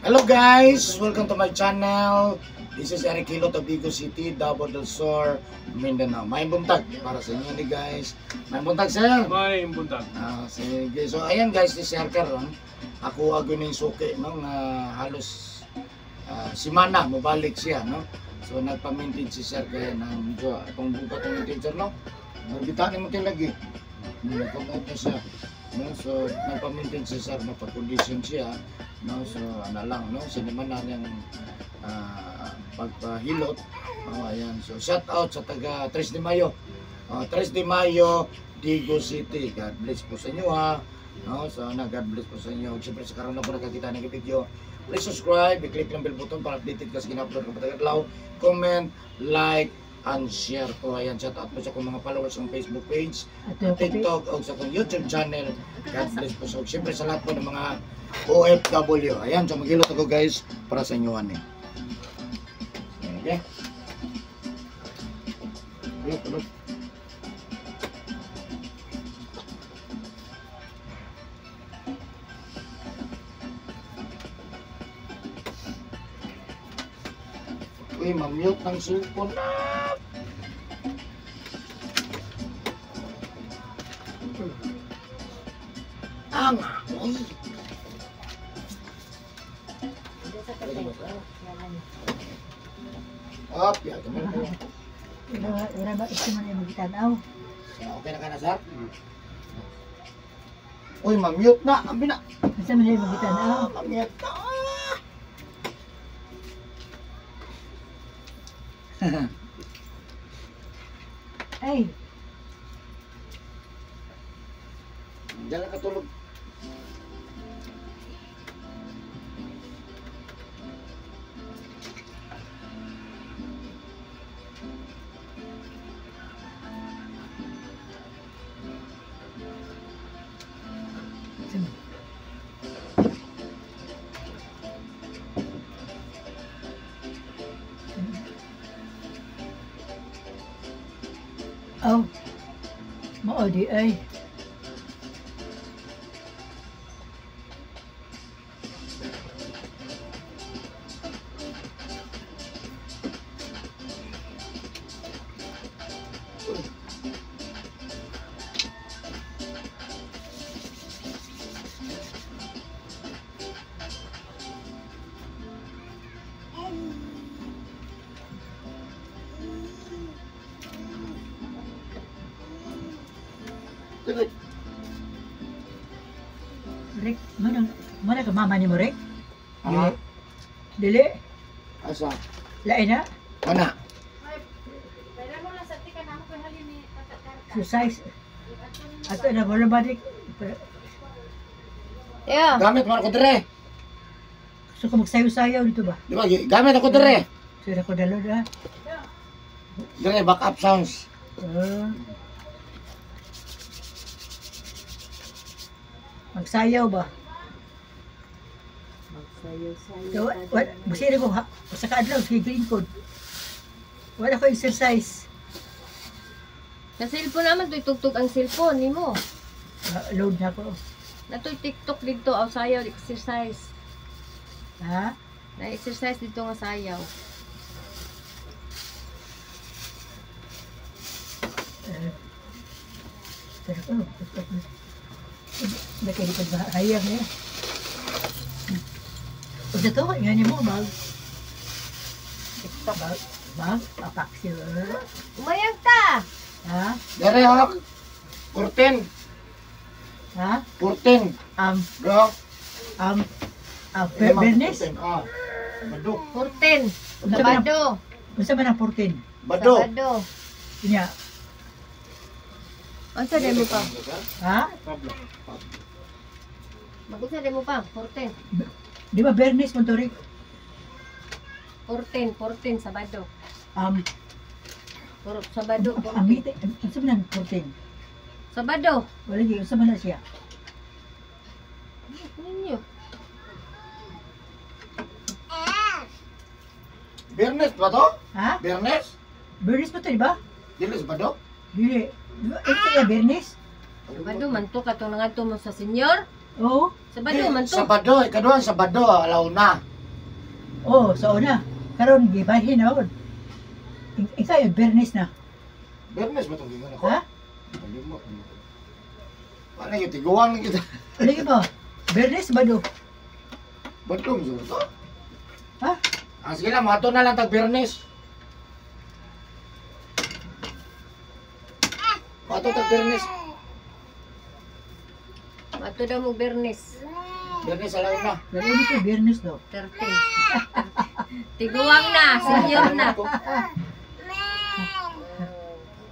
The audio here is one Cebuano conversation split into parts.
Hello guys! Welcome to my channel. This is Eric Hilo, Tabigo City, Davao del Sur, Mindanao. May buntag para sa inyo ni guys. May buntag, sir. May buntag. Ah, sige. So ayan guys, ni Sir karon. Ako ago ning suki no nga halos simana mobalik siya no. So nagpamintin si Sir kaya ng medyo atong bugat ang mintin sir no. Nagbitaan mo lagi. Nagkumot na siya. No, so nagpamintin si Sir, mapag-condition siya no. So ana lang no, sinimana niyang pagpahilot. Oh, ayan. So shout out sa taga 3 de Mayo. Oh, 3 de Mayo, Digo City. God bless po sa inyo ha. No, so na God bless po sa inyo. Siyempre sa karon na po nakakita ng video. Please subscribe, i-click lang bell button para updated ka sa gina-upload ko patag adlaw. Comment, like, and share po. Ayan, shout out po sa akong mga followers sa Facebook page, TikTok, o sa akong YouTube channel. God bless po sa inyo. Siyempre sa lahat po ng mga OFW. Ayan, so maghilot ako guys para sa inyo ani. Okay. Hilot, hilot. Uy, ma-mute ng cellphone na. Ang uy. Up, ya, ganun po. Wala ba ito man ay magitanaw? Okay na ka na, sir? Uy, ma-mute na. Ambi na. Unsa man ay magitanaw? Ah, ma-mute na. Ay, Diyan lang katulog. unsa man? Aw, mao di ay. Tuloy. Rick, manang mana ka mama ni mo, Rick? Ah, Dili, asa? lain na. Mana? So size. Ato na wala ba Rick? Yeah. Gamit man ako dire. So kung magsayo-sayaw dito ba? Di ba? Gamit ako dire. So na ko dalo na. Dire backup sounds. Ah. Magsayaw ba? Magsayo-sayo. So, what, masira ko, ha, sa kaadlaw, sa green code. Wala ko exercise. Sa cellphone naman, to'y tugtog ang cellphone nimo. Load na ako. Nato'y TikTok dito, aw sayaw, exercise. Ha? Na-exercise dito nga sayaw. Pero ko, nakilipad ba? Hayang niya. O sa to, nga ni mo, mag, TikTok. mag, mag, apak siya. Umayag ta! Ha? Dire hok. Curtain. Ha? Curtain. Bro. Dire, ma'am, Bernes? curtain. Ah. Bado. 14. Unsa man ang- Sabado. Unsa man ang 14? Bado. Sabado. Inya, Unsa din mo pa? ha? Pablo. Magunsa din mo pa? 14. Di ba Bernes man to, Rick? 14, 14 Sabado. Puro Sabado. Ang 14. mita, unsa man ang 14? Sabado. Wala gyud, unsa man na siya? Ninyo. Biyernes ba to? Ha? Biyernes? Bernes ba to, di ba? Dili sa bado? Dili. Di ba, ito ya Bernes? Sabado man to katong nangadto mo sa senyor. Oo. Sabado man to. Sabado, ikaduhan Sabado, alaw na. Oh, sa una. Karon gibalhin na od. Ikaw yung Bernes na. Bernes ba itong gingon ako? Ha? Kalimot. Paano yung tiguang na kita? Lagi ba? Bernes ba do? Badlong sa to? Ha? Ah, sige lang, mato na lang tag Bernes. Mato tag Bernes. Mato daw mo Bernes. Bernes alaw na. Pero ano ko Bernes do? 13. Tiguang na, senior na.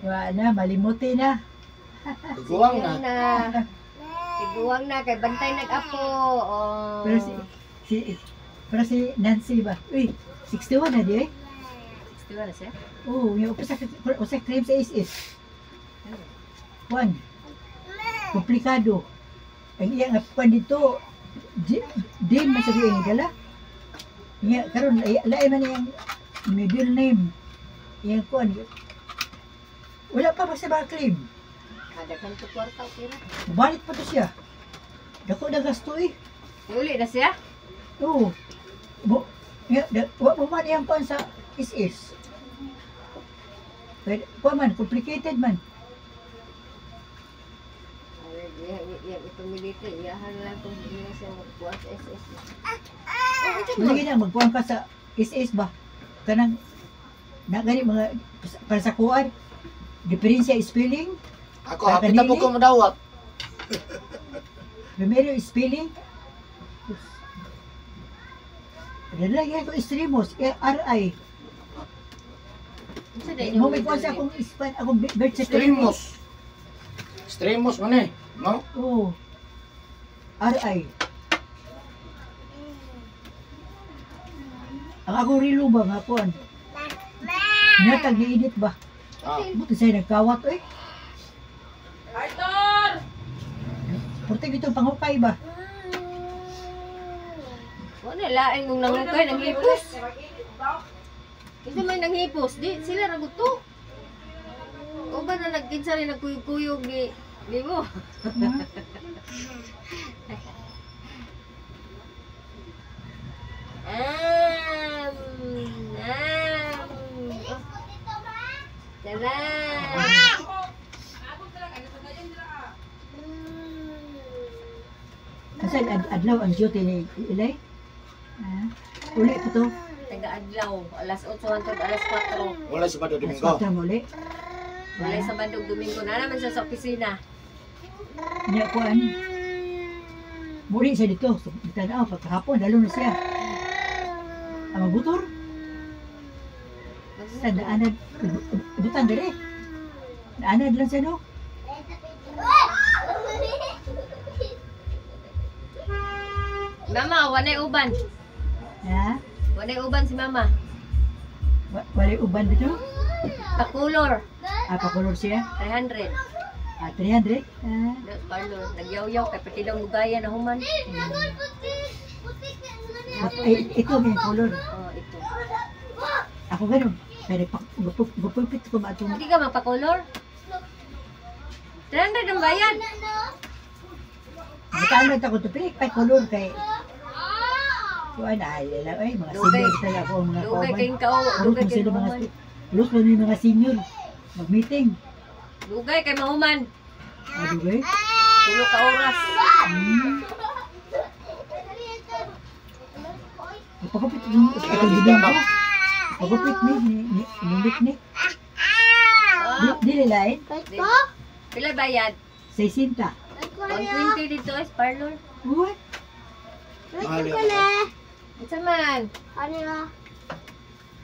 Wala na, malimuti na. Tiguang na. Senior na. Tiguang na kay bantay nag-apo. Oh. Pero si pero si Nancy ba? Uy, 61 na di eh. 61 na siya. Oo, yung usa usa claim sa SS. One. Komplikado. Ang iya nga kwan dito, din man sa iyang dala. Iya karon lain man iyang middle name. Iyang kwan. Wala pa ba sa mga claim? Kadaghan to kwarta pira. Balik pa to siya. Dako na gasto eh. Uli na siya. Oo. Bo, ya, da, wa mo man iyang kwan sa SS. Pwede, kuwan man, complicated man. Ay, iya ipamiliti, iyahan lang kung hindi na siya magkuha sa SS. Lagi na, magkuhan ka sa SS ba? Kanang, na gani mga, para sa kuan, diferensya spelling, Ako, hapit na po ko madawat. primero spelling, Dala yan ko extremos, RI. Unsa day Mo may kuhan sa akong ispan, akong birth certificate. Streamos. Streamos man eh. No? Oo. RI. Ang akong rilo ba nga kuan? Natag ni-edit ba? Ah. Buti sa'yo nagkawat eh. Arthur! Porte itong pangukay ba? Wala lain kung nangukay nanghipos. Kasi may nanghipos, di sila ra gusto. Uban na nagkinsa rin nagkuyog-kuyog ni di mo. Tara! Kasi adlaw ang duty ni Ilay. Ah, uli pa to. Taga-adlaw, alas 8 hangtod alas 4. Wala si Bado Alas Domingo. 4 mo uli. Walay sa Bandog Domingo na naman siya sa opisina. Nya kuan. Muli siya dito. So, tanaw pagkahapon lalo na siya. Ang mabutor sa naanad butang dire. Naanad lang siya no. Mama, walay uban. Ha? Walay uban si mama. Walay uban dito. Pakulor, Ah, pakulor siya. 300. Ah, 300. Ah. Parlor, nagyaw-yaw kay pati daw mugaya na human. Ay, ito may color. Oh, ito. Ako ganun. Pero gupupit ko maatong Hindi ka magpakulor? 300 ang bayad. Butaan lang ako to pili pa color kay kuan ay ala ay mga Dugay. senior talaga ako mga Dugay kauban. kayong kao, Kulot dugay mo kay sila mga mahuman. kulot mo yung mga senior mag-meeting. Dugay kay mahuman. Ah, dugay. Tulo ka oras. Pagupit yung itong bibig ko. Pagupit ni ni ni ni. Ah, Dili lain. pila bayad? 60. 120 dito is parlor. What? Mahal yun. Unsa man?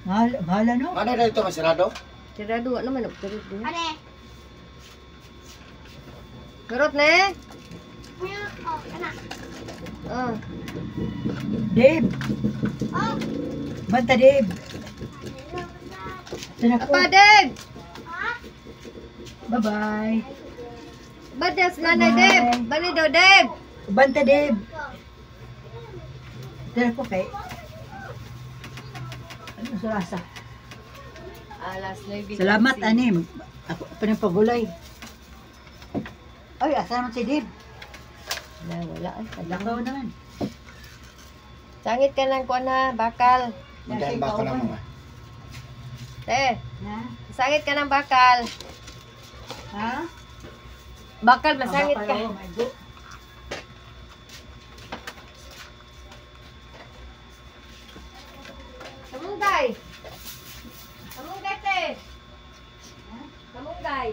Mahal, mahal ano? Ano na ito, masirado? Tirado wa naman og turot din. Turot na eh. Oh. Dave. Banta Dave. Ito na ko. Apa Dave? Bye-bye. Banta sa nanay Dave. Bali daw Dave. Banta Dave. Ito na ko kay. Ano sa rasa? Alas 9. Salamat ani. Ako pa ng pagulay. Ay, asa naman si Dave? Wala, wala. Ay, Lakaw naman. Sangit ka ng kuan ha, bakal. Magdahan ba ako lang, mama? Te, Ha? sangit ka ng bakal. Ha? Bakal, masangit ka. Oh, my God. Kamunggay. Kamunggay, te. Kamunggay.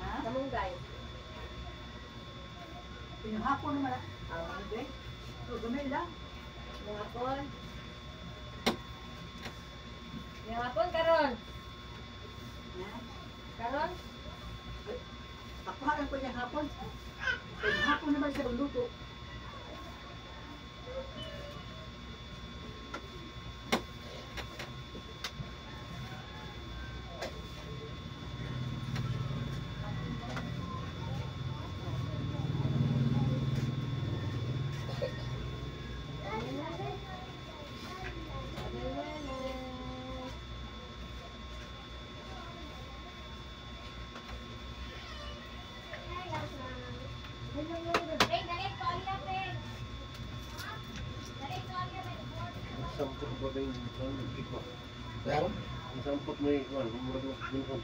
Ha? Kamunggay. Pinahapon naman. Ah, okay. So, gamay lang. Hapon. Hapon karon. Ha? Karon? Ako lang ko niya hapon. Hapon naman sa luto. Sampot ba ba yung kuwan, nagpikwa? Pero? Ang sampot mo yung kuwan, murag mo kuwan.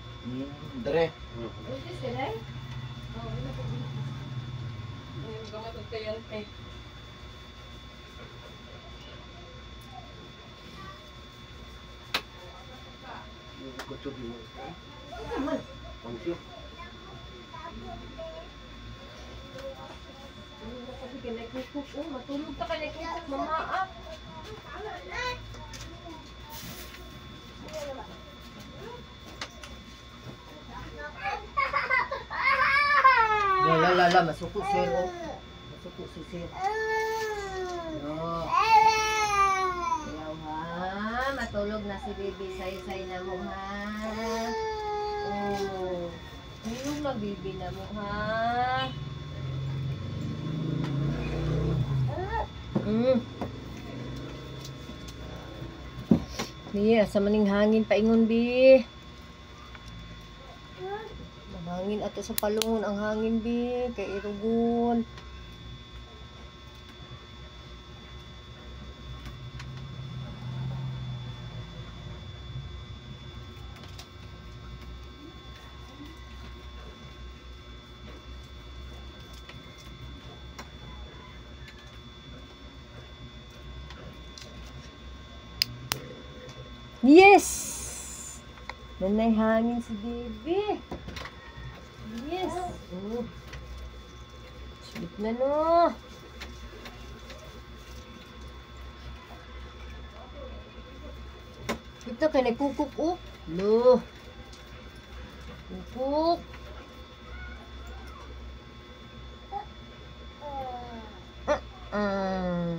Dere. Buntis ka na? Oo, wala ko buntis. Ayun, gamot og kayante. Yung kutso di mo. Pangsyo. Kasi kinay kukuk, oh, matulog ta kay kukuk, mama ah. La la la la, masuko sir oh. Masuko si sir. No. Ayaw ha, matulog na si baby, say-say na mo ha. Oh. Tulog na baby na mo ha. Bi, asa maning hangin paingon bi. Ang hangin ato sa palungon ang hangin bi kay irugon. Yes! Nanay hangin si baby. Yes! Oh. Sleep na no. Ito kay nagkukuk oh. Lo. Kukuk. Ah.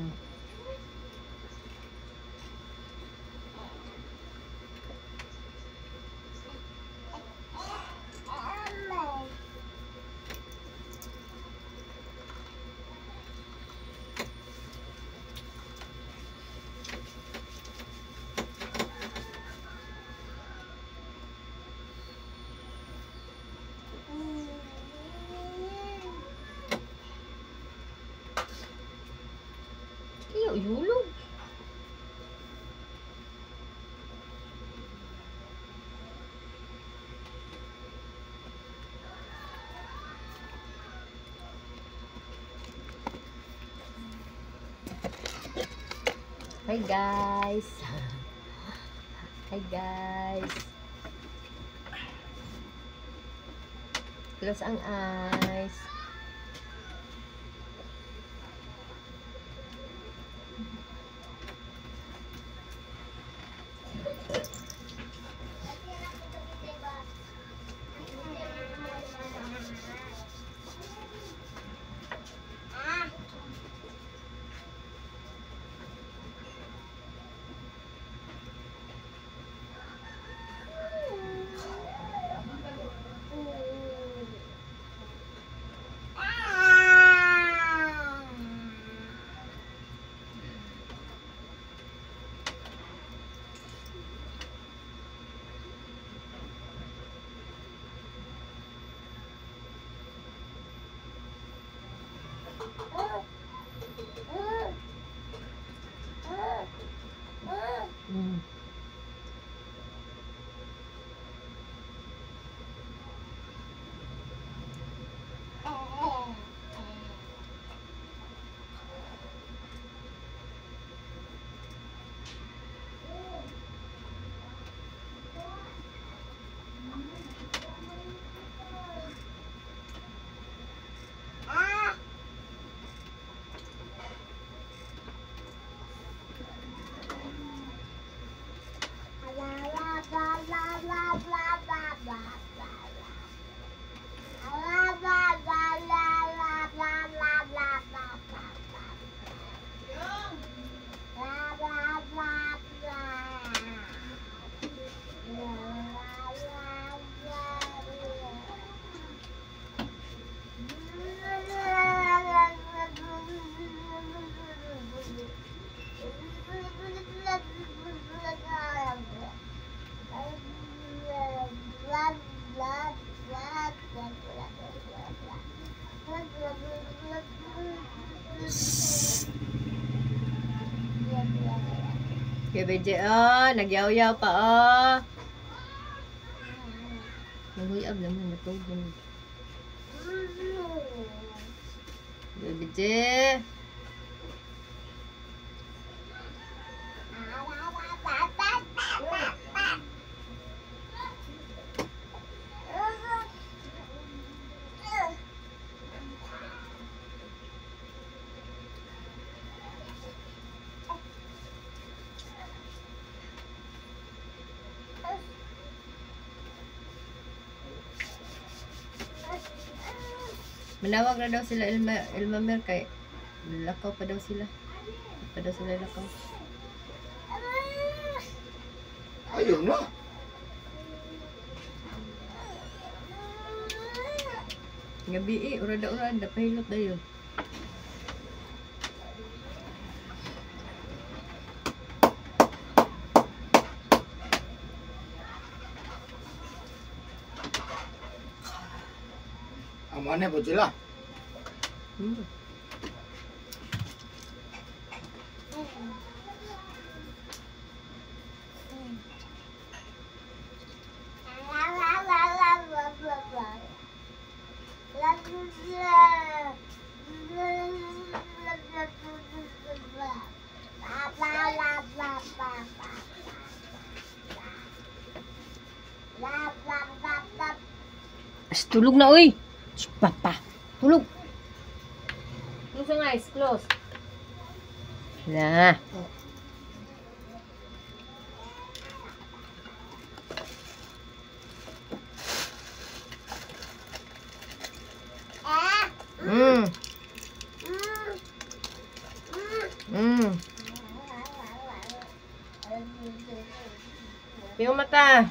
Iyo, yulog. Hi guys. Hi guys. Close ang eyes. Kay BJ, oh, nagyaw-yaw pa, oh. Nanguyab naman, natulog. Baby J. Manawag na daw sila Elma, Elma Mer kay lakaw pa daw sila. Pa daw sila lakaw. Ayun na. Gabi eh, urada-urada, pahilot dayon. Amo na po sila. As, tulog na oy. Papa, tulog. Close ang eyes, close. Na. Piyong mata.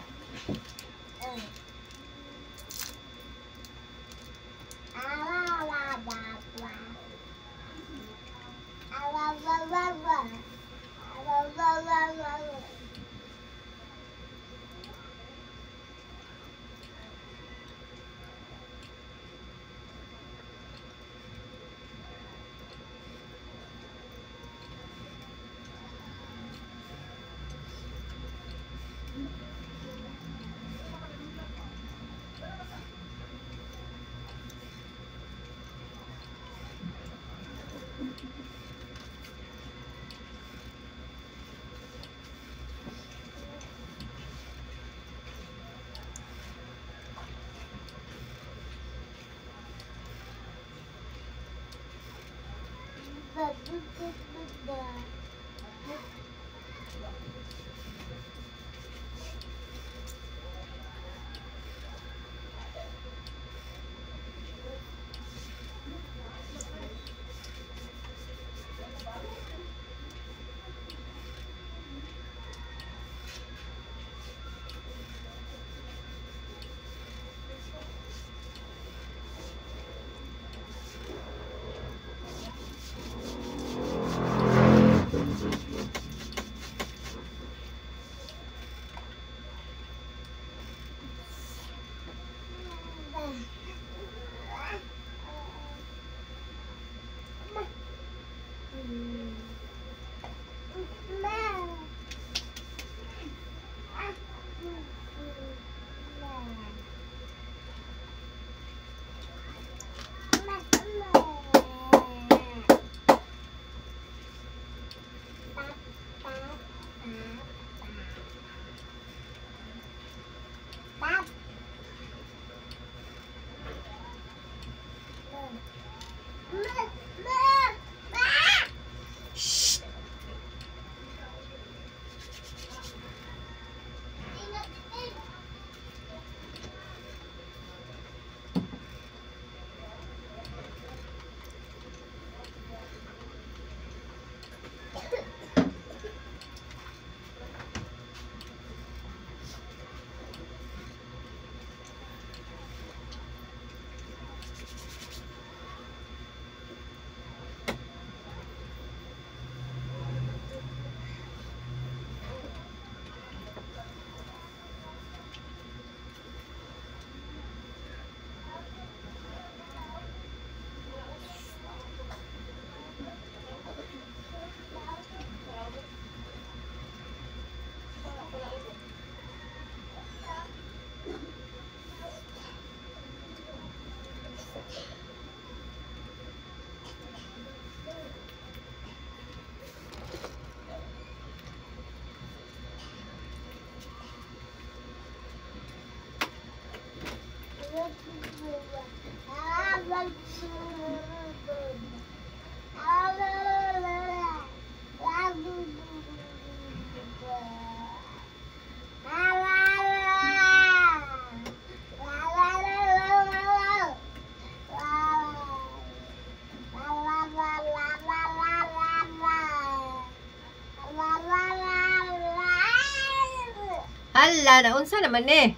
Ala, naunsa naman eh.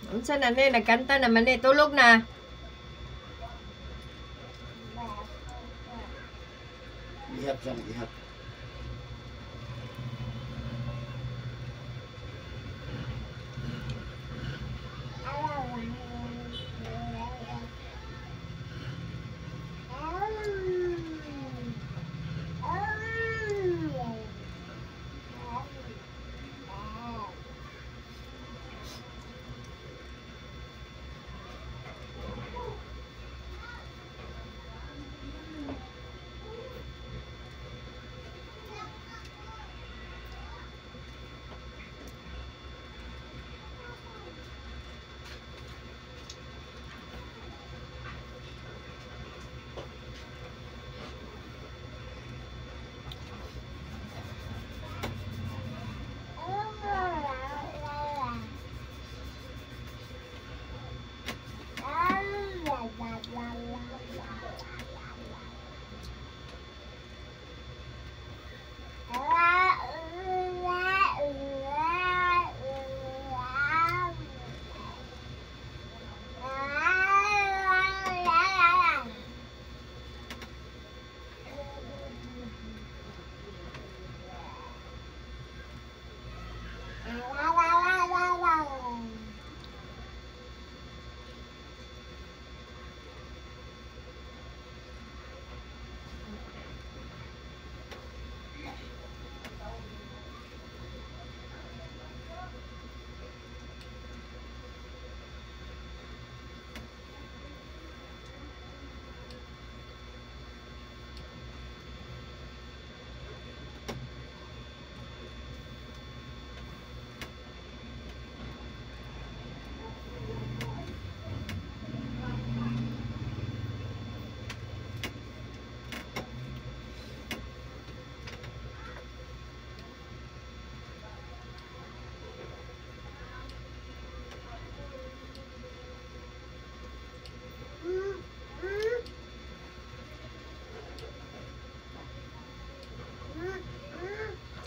Naunsa na ni, nagkanta naman eh. Tulog na. Ihap siya, nag-ihap.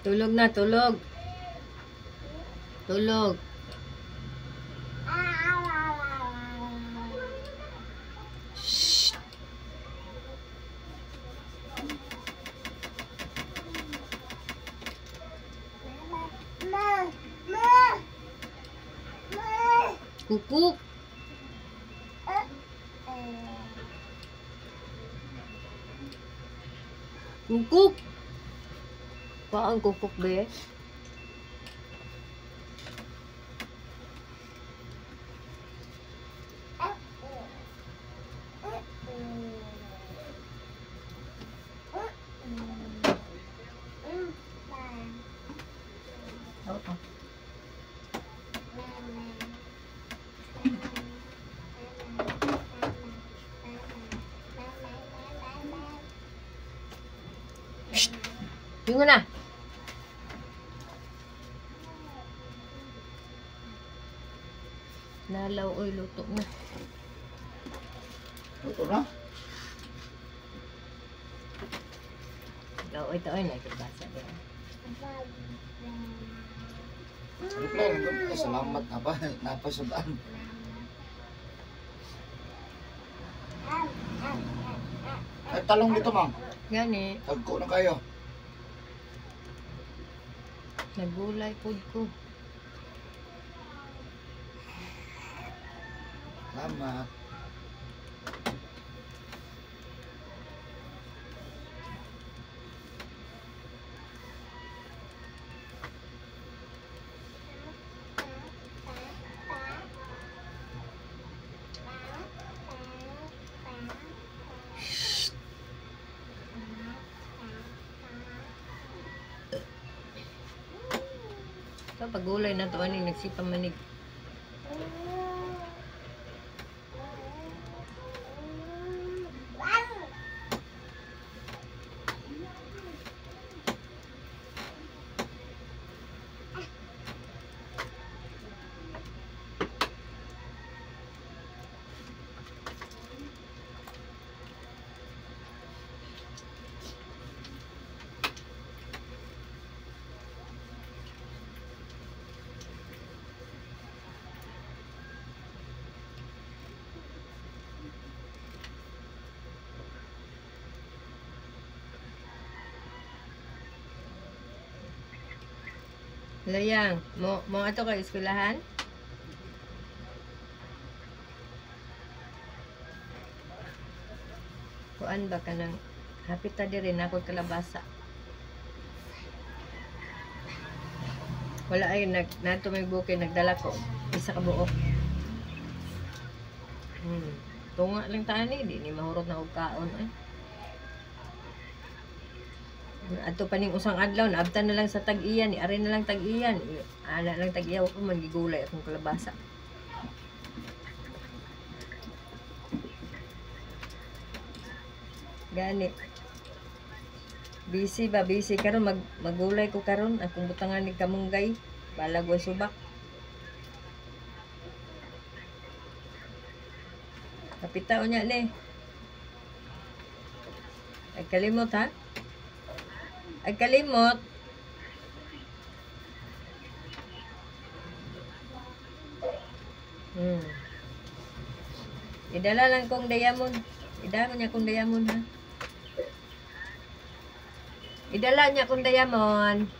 Tulog na, tulog. Tulog. Shh. Kukuk. Kukuk. Paang kukuk be? Oo. Yung na. Nalaw, oy, luto na. Luto na? Ikaw, ito, oy, nakibasa din. Reply lang doon. Eh, salamat na ba? Napasabaan. Ay, talong dito, ma'am. Gani, Tagko na kayo. nagulay pod ko. Salamat. Ito, pagulay na to, aning nagsipa manig. Layang, mo ato kay eskwelahan? Kuan ba ka nang hapit ta diri na ako'y kalabasa. Wala ay nag nato may bukid nagdala ko isa ka buok. Tunga lang tani di ni mahurot na og kaon ay. Adto pa ning usang adlaw naabtan na lang sa tag-iyan, ni ari na lang tag-iyan. Ana lang tag-iya wa pa man gigulay akong kalabasa. Gani. Busy ba busy karon magulay ko karon akong butangan ni kamunggay balag way subak. Kapita unya ni. Ay kalimot ha? Ay kalimot. Idala lang kong diamond. Idala niya kong diamond ha. Idala niya kong diamond.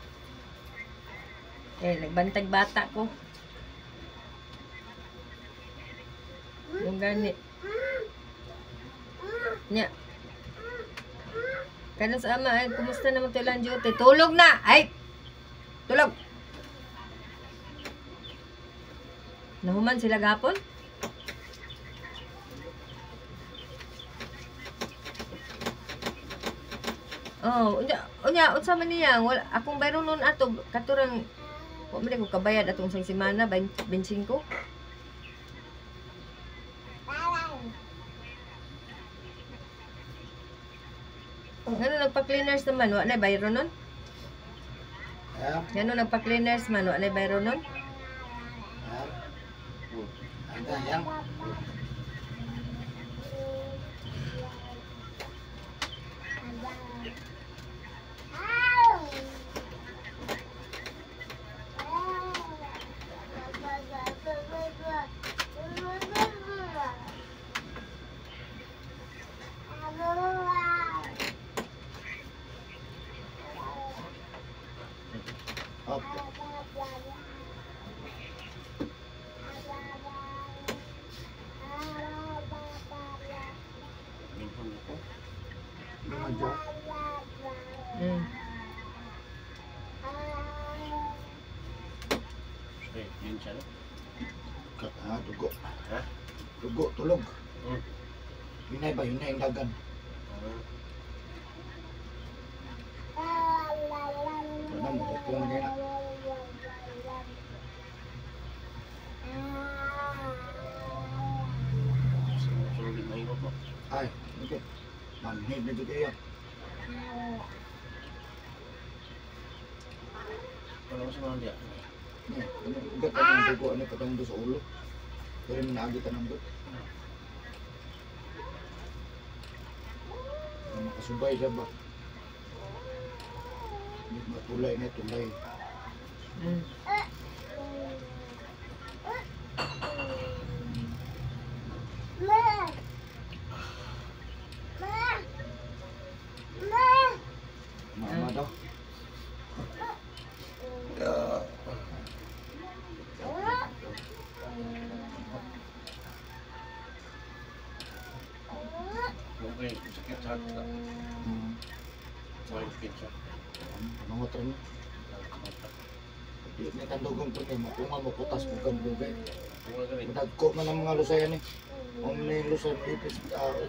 Eh, nagbantag bata ko. Yung gani. Nya. Karon sa ama, ay, kumusta naman to ilang duty? Tulog na! Ay! Tulog! Nahuman sila gapon? Oh, unya, unsa man niya? Wala, akong bayron nun ato, katurang, wa man ko kabayad atong isang semana, 25. Ngano nagpa-cleaners naman, wa na bayron nun? Ha? Ngano nagpa-cleaners man, wa na bayron nun? Ha? Anda yang. Up. Dugo. Ha? Dugo, tulog. Yunay ba? Yunay ang dagan. Wala mo, hupong niya na. Ay, okay. Manhid na dito kayo. Wala mo sa mga diya. Ni, ugat ang dugo, ano patong sa ulo. Pero minaagi ka ng dugo. Makasubay siya ba? Hindi matulay na tulay. Mama daw. Okay, sakit sa hati. Sakit siya. Mangot rin. Di may tandogong po niya. Makunga mo kutas mo gambugay. Nagko man ang mga lusayan eh. Ang may lusay ipis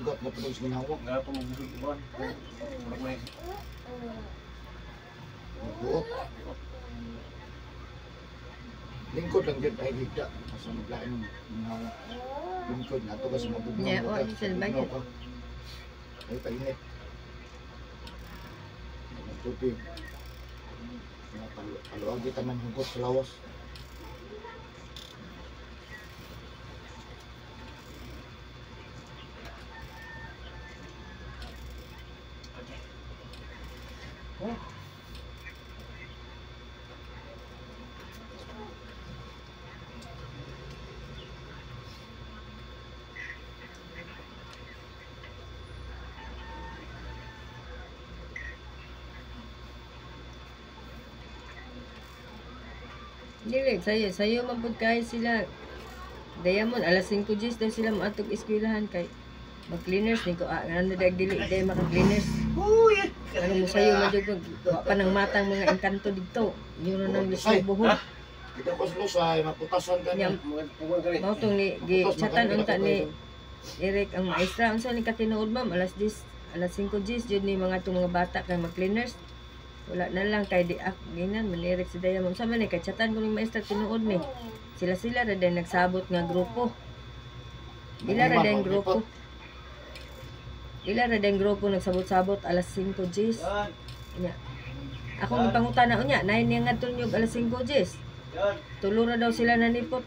ugat na pinag ginawa. Nga po magbusog iwan. Murag may Magbuot. Lingkod lang yun ay higda. Asa maglain ng ginawa. Lingkod na ito kasi mabugnaw Yeah, mo oh, ka. silbay. Mabugnaw ka. Ay, painit. Tubig. Paluagi tanan hugot sa lawas. Oh. Dili, sayo, sayo man pud kayo sila. Diamond, alas 5:10 daw sila moadtog eskwelahan kay mag-cleaners ni ko ano dag dili day maka-cleaners. Uy! Ano mo sayo man jud wa pa nang matang mga engkanto didto. Yun na nang Ay, buhok. Kita ko sa lusay, maputasan ka niya. Mao tong ni gi chatan unta ni Eric ang maestra unsa ni katinuod ma'am alas 10 alas 5:10 jud ni mga tong mga bata kay mag-cleaners. Wala na lang kay di ak ginan man Eric si Diamond unsa man ni kay chatan ko ni maestra tinuod ni. Sila-sila ra day nagsabot nga grupo. Ila ra day grupo. Ila ra day grupo nagsabot-sabot alas 5:10. Unya. Akong ipangutana unya, naay niya ngadto niyog alas 5:10. Tulo ra daw sila nanipot.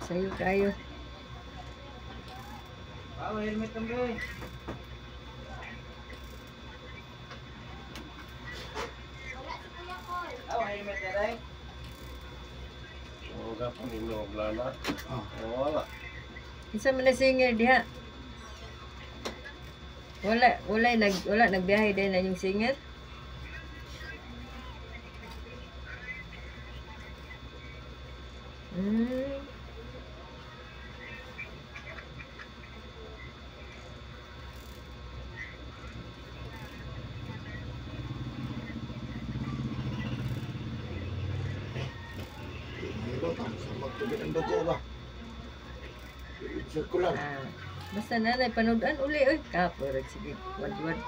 Sayo kayo. Kinsa man na singer diha? Wala, wala nagbiyahe din na yung singer. Magtubig ang dugo ba? Circular. Basta nanay panood-an uli oy. Kapo sige, wad-wad.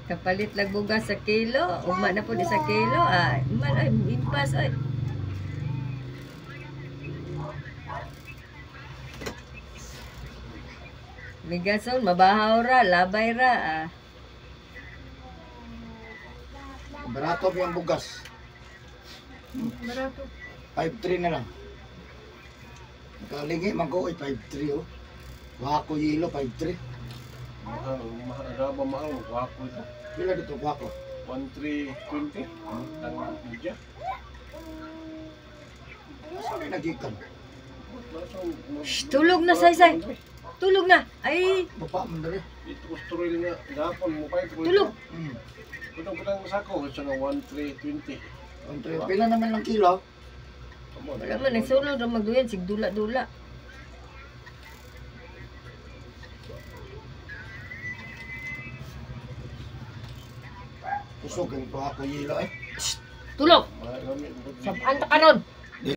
Kapalit lang bugas sa kilo, ugma na po di sa kilo, ah, man ay impas ay. Migason, mabahaw ra, labay ra, ah. Barato yung bugas. Barato. 5-3 na lang. Nakalingi man ko, 5-3 oh. Wako yelo, 5-3. Mahal, mahal, wako ito. Pila dito, wako? 1-3-20. Ang media. Saan ay nagikan? Shh, tulog na, Saysay. Tulog na. Ay, Bapa man dali. Ito ko story nga, gapon mo pa ito. Tulog. Kutong kutang sako, ito nga 1-3-20. 1-3. Pila naman lang kilo? Wala man, nagsulod ra magduyan, sig dula-dula. Kusog ang kuha ko yelo eh. Shh, tulog. Sabaan ta karon.